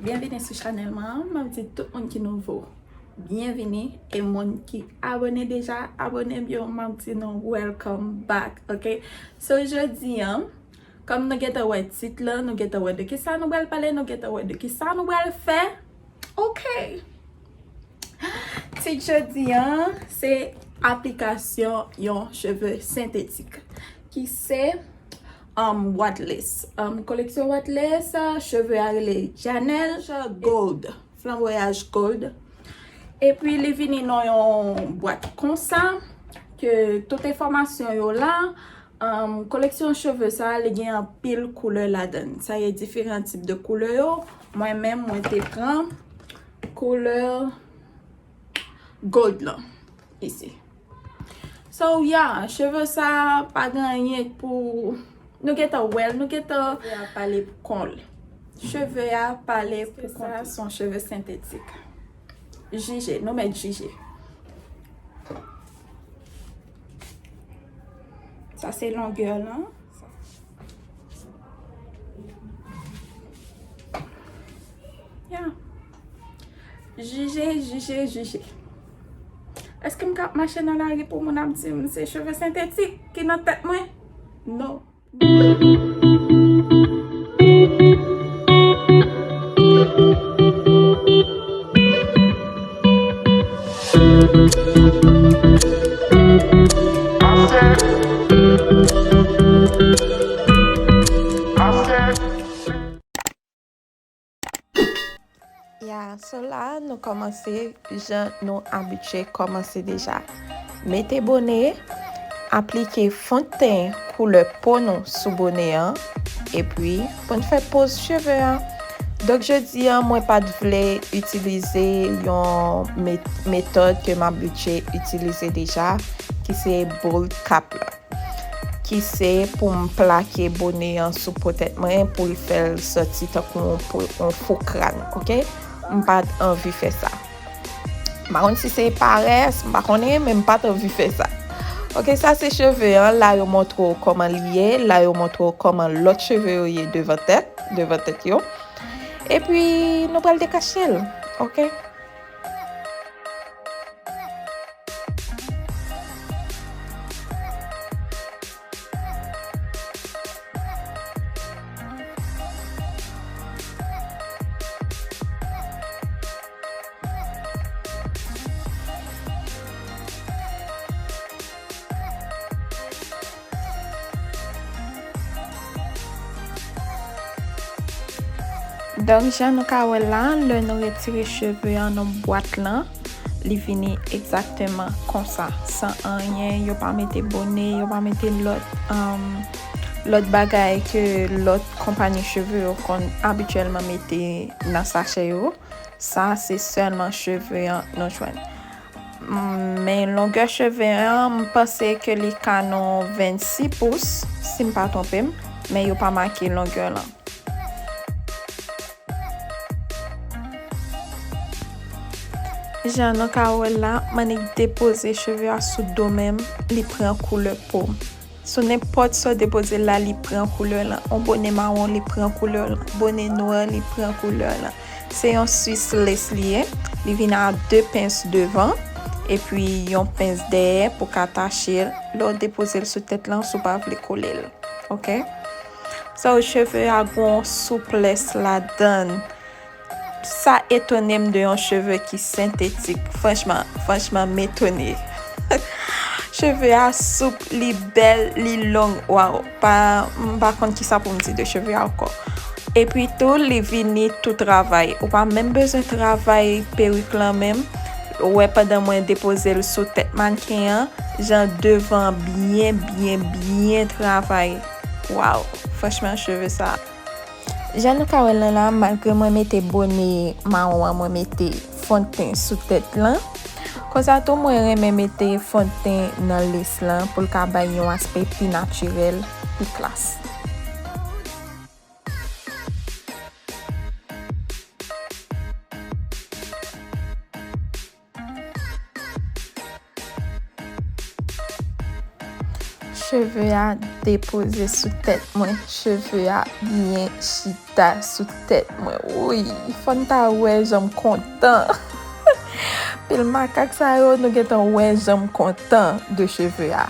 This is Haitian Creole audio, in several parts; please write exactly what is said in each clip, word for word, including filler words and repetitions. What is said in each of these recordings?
Byenvini sou chanèl mwen an. M ap di tout moun ki nouvo, byenvini. E moun ki abòne deja, abòne byen, m ap di nou welcome back, ok? So, jodi an, kòm nou gentan wè tit lan, nou gentan wè de kisa nou pral pale, nou gentan wè de kisa nou pral fè. Ok. Tit jodi an, se aplikasyon yon cheve sentetik, ki se, um, Watless. Um, koleksyon Watless, uh, cheve a rele Janelle Gold, Flamboyage Gold. Epi li vini nan yon bwat konsa, ke tout enfòmasyon yo la. Um, koleksyon cheve sa, li gen anpil koulè ladann. Sa ye diferan tip de koulè yo. Mwen menm, mwen te pran koulè gold lan isi. So, yeah, cheve sa pa gen anyen pou nou gentan wè l, nou gentan pale pou kont li. Cheve a pale pou kont li. Sa se yon cheve sentetik. Jije, nou mèt jije. Sa se longè lan. Yeah. Jije, jije, jije. Èske m ka ap mache nan lari pou moun ap di m se cheve sentetik ki nan tèt mwen? Non. Ya, so la, nou kòmanse jan nou abitye kòmanse deja. Mete bone, aplike fon de ten koulè po nou sou bone an, epi pou n fè poz cheve a. Donk, jodi a, mwen pa t vle itilize yon met-, metòd ke m abitye itilize deja, ki se bold cap la. Ki se pou m plake bone an sou po tèt mwen pou l fè l sòti tankou yon po, yon fo kràn, ok? M pa t anvi fè sa. M pa konn si se parès, m pa konnen, men m pa t anvi fè sa. Ok, sa se cheve an. La, yo montre w kòman li ye. La, yo montre w kòman lòt cheve yo ye devan tèt, devan tèt yo. Epi, nou pral dekache l, ok? Donk, jan nou ka wè la, lè nou retire cheve an nan bwat lan, li vini egzakteman konsa, san anyen. Yo pa mete bone, yo pa mete lòt, um, lòt bagay ke lòt konpayi cheve yo konn abityèlman mete nan sachè yo. Sa, se sèlman cheve an nou jwenn. Mm, men longè cheve an, m panse ke li ka nan vennsis pous, si m pa twonpe m, men yo pa make longè lan. Jan nou ka wè la, m annik depoze cheve a sou do men m, li pran koulè po m. Sou nenpòt sa w depoze la, li pran koulè lan. On bone mawon, li pran koulè lan. Bone nwè, li pran koulè lan. Se yon Swiss lace li ye. Li vin a de pens devan, epi yon pens dèyè pou ka atache l. Lè w depoze l sou tèt lan, si w pa vle kole l. Ok? So, cheve a gon souplès ladan l. Sa etone m de yon cheve ki sentetik. Franchman, franchman, m etone. Cheve a soup, li bèl, li long. Waw, pa, m pa konn kisa pou m di de cheve a ankò. Epi tou, li vini tou travay. Ou pa menm bezwen travay perik lan menm. Ou wè, pandan mwen depoze l sou tèt mannken an, jan devan byen, byen, byen travay. Waw, franchman, cheve sa. Jan nou ka wè l lan la, malgre mwen mete bone mawon an, mwen mete fon de ten sou tèt lan. Konsa tou, mwen renmen mete fon de ten nan lace lan pou l ka bay yon aspè pi natirèl, pi klas. Cheve a depoze sou tèt mwen. Cheve a byen chita sou tèt mwen. Wi, fò n ta wè jan m kontan. Pil makak sa yo, nou gentan wè jan m kontan de cheve a.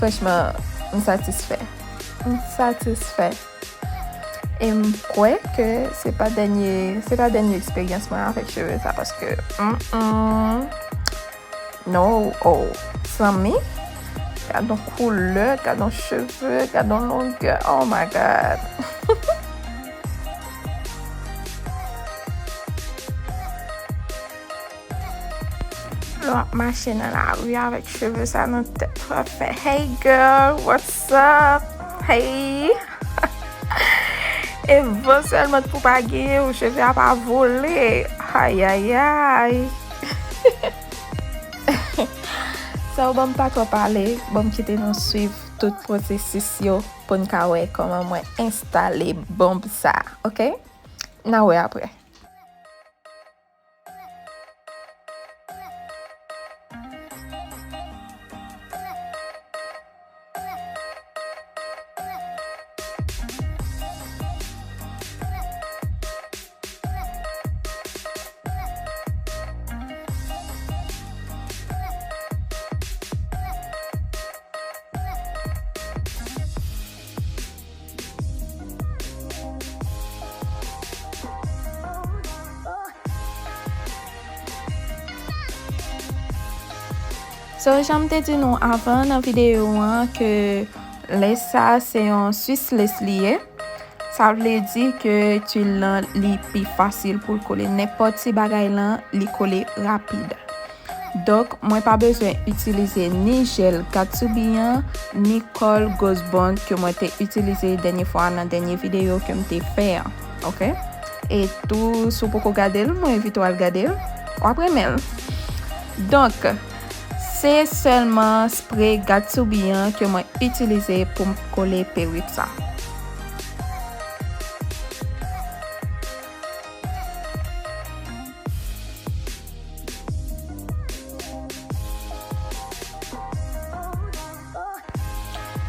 Franchman, m satisfè. M satisfè. E m kwè ke se pa dènye, se pa dènye eksperyans mwen avèk cheve sa, paske, mm, mm, no, oh, zanmi, gad yon koulè, gad yon cheve, gad yon longè, oh my God. Lè w ap mache nan lari avèk cheve sa nan tèt ou, w ap fè, "Hey girl, what's up? Hey." E van sèlman pou pa genyen, ou cheve a pa vole. Ayayay. So, ban m pa twò pale, ban m kite nou swiv tout pwosesis yo pou n ka wè kòman mwen enstale bonb sa, oke? N a wè apre. So, jan m te di nou avan nan videyo an, ke lace sa se yon Swiss lace li ye. Sa vle di ke twil lan li pi fasil pou l kole. Nenpòt ti bagay lan, li kole rapid. Donk, mwen pa bezwen itilize ni jèl Got To Be an, ni kòl Ghost Bond ke mwen te itilize dènye fwa nan dènye videyo ke m te fè an, oke? E tou, si w poko gade l, mwen envite w al gade l, w ap renmen l. Donk, se sèlman spre Got To Be an ke mwen itilize pou m kole perik sa.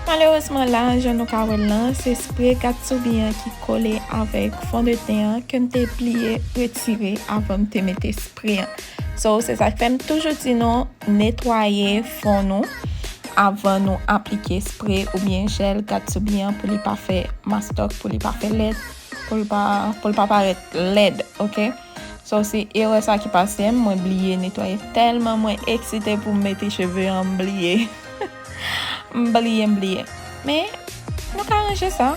Malerezman la, jan nou ka wè l lan, se spre Got To Be an ki kole avèk fondeten an ke m te bliye retire avan m te mete spre an. So, se sa k fè m toujou di nou, netwaye fon nou avan nou aplike spre oubyen jèl Got To Be an pou li pa fè mastok, pou li pa fè lèd, pou l pa, pou l pa parèt lèd, oke? So, se erè sa ki pase m, mwen bliye netwaye. Tèlman mwen eksite pou m mete cheve an, m bliye. M bliye, m bliye. Men, nou ka ranje sa.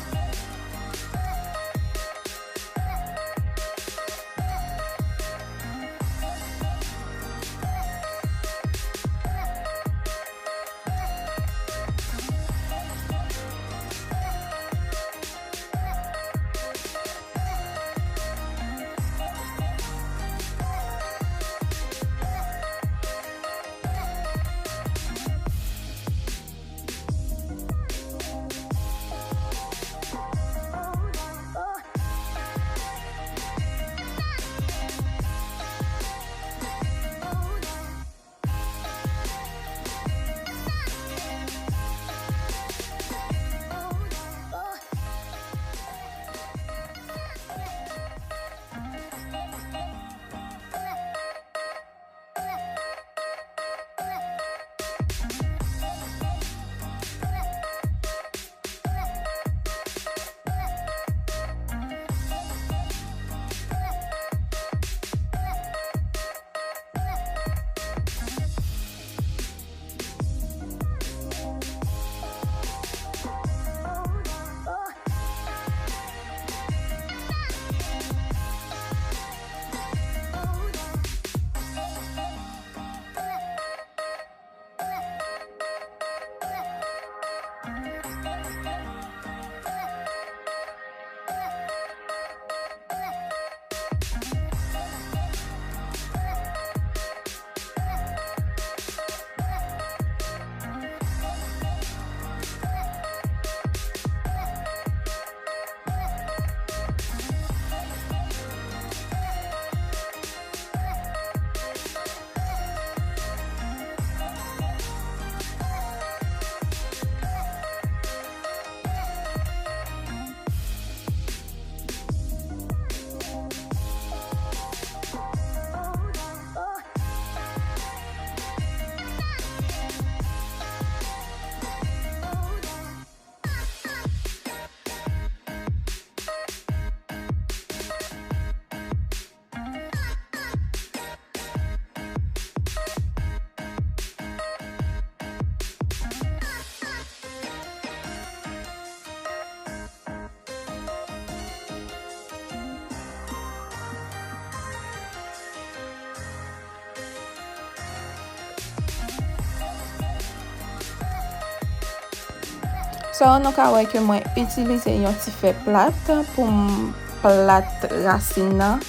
So, nou ka wè ke mwen itilize yon ti fè plat pou m plat rasin nan.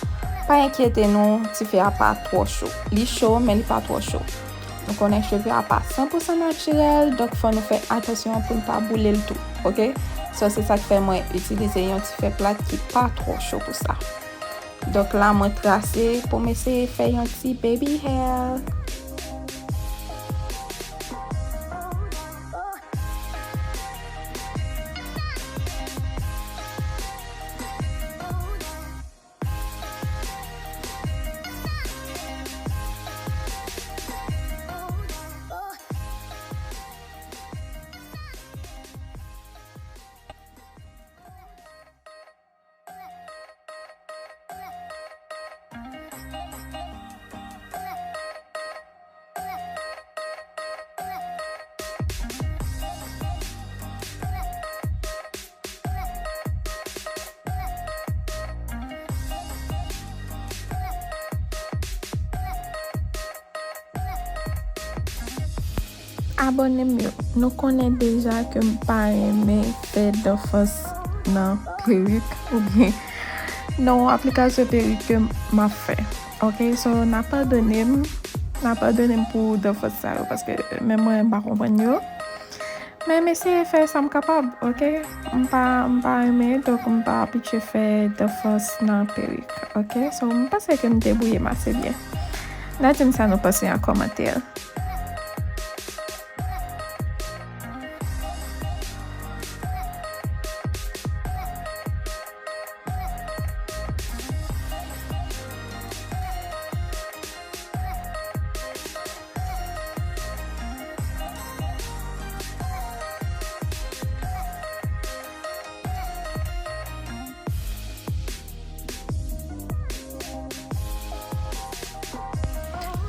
Pa enkyete nou, ti fè a pa twò cho. Li cho, men li pa twò cho. Nou konnen cheve a pa san pou san natirèl, donk fò nou fè atansyon pou n pa boule l tou, oke? So, se sa k fè mwen itilize yon ti fè plat ki pa twò cho pou sa. Donk la, mwen trase pou m eseye fè yon ti baby hair. Abòne m yo, nou konnen deja ke m pa renmen fè dofans nan perik oubyen nan aplikasyon perik ke m ap fè. Oke, so n a padone m, n a padone m pou dofans sa yo, paske menm mwen m pa konprann yo. Men m eseye fè sa m kapab, oke? M pa, m pa renmen, donk m pa abitye fè dofans nan perik, oke? So, m panse ke m debouye m ase byen. N a di m sa nou panse an kòmantè.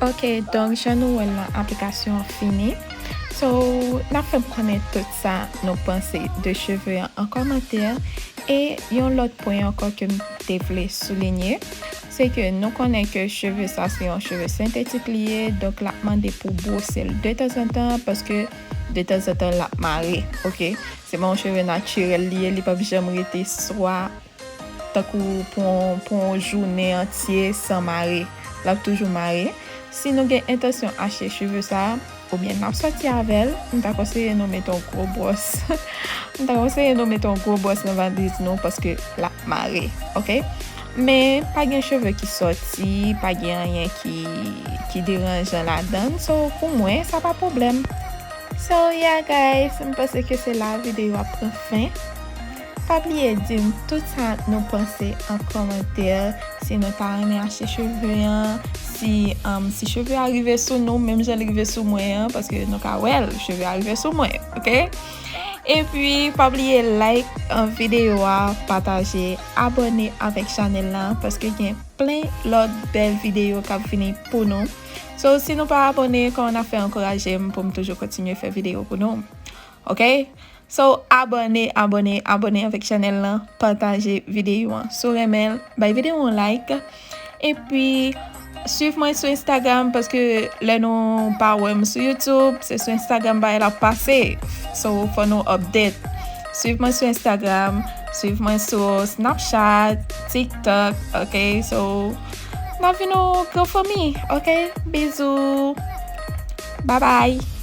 Ok, donk, jan nou wè l lan, aplikasyon an fini. So, n ap fè m konnen tout sa nou panse de cheve an an kòmantè. E yon lòt pwen ankò ke m te vle soulinye, se ke nou konnen ke cheve sa se yon cheve sentetik li ye, donk l ap mande pou w bwose l detanzantan, paske detanzantan l ap mare, oke? Se pa yon cheve natirèl li ye, li p ap janm rete swa tankou pou yon, pou yon jounen antye san mare. L ap toujou mare. Si nou gen entansyon achte cheve sa, oubyen n ap sòti avè l, m ta konseye nou mete yon gwo bwòs. M ta konseye nou mete yon gwo bwòs nan valiz nou paske l ap mare, oke? Men pa gen cheve ki sòti, pa gen anyen ki, ki deranjan ladan l. So, pou mwen, sa pa pwoblèm. So, yeah, guys, m panse ke se la videyo a pran fen. Pa bliye di m tout sa nou panse an kòmantè, si nou ta renmen achte cheve an, si, um, si cheve a rive sou nou, menm jan li rive sou mwen an, paske nou ka wè l, cheve a rive sou mwen, oke? Epi, pa bliye like, um, videyo a, pataje, abòne avèk chanèl la, paske gen plen lòt bèl videyo k ap vini pou nou. So, si nou pa abòne, kòman n ap fè ankouraje m pou m toujou kontinye fè videyo pou nou? Oke? So, abòne, abòne, abòne avèk chanèl lan, pataje videyo an. Si w renmen l, bay videyo an like. Epi, swiv mwen sou Instagram, paske lè nou pa wè m sou YouTube, se sou Instagram bagay la ap pase. So, fò nou update. Swiv mwen sou Instagram, swiv mwen sou Snapchat, TikTok, oke? So, n ap vin yon gran fanmi, oke? Bizou. Bye bye.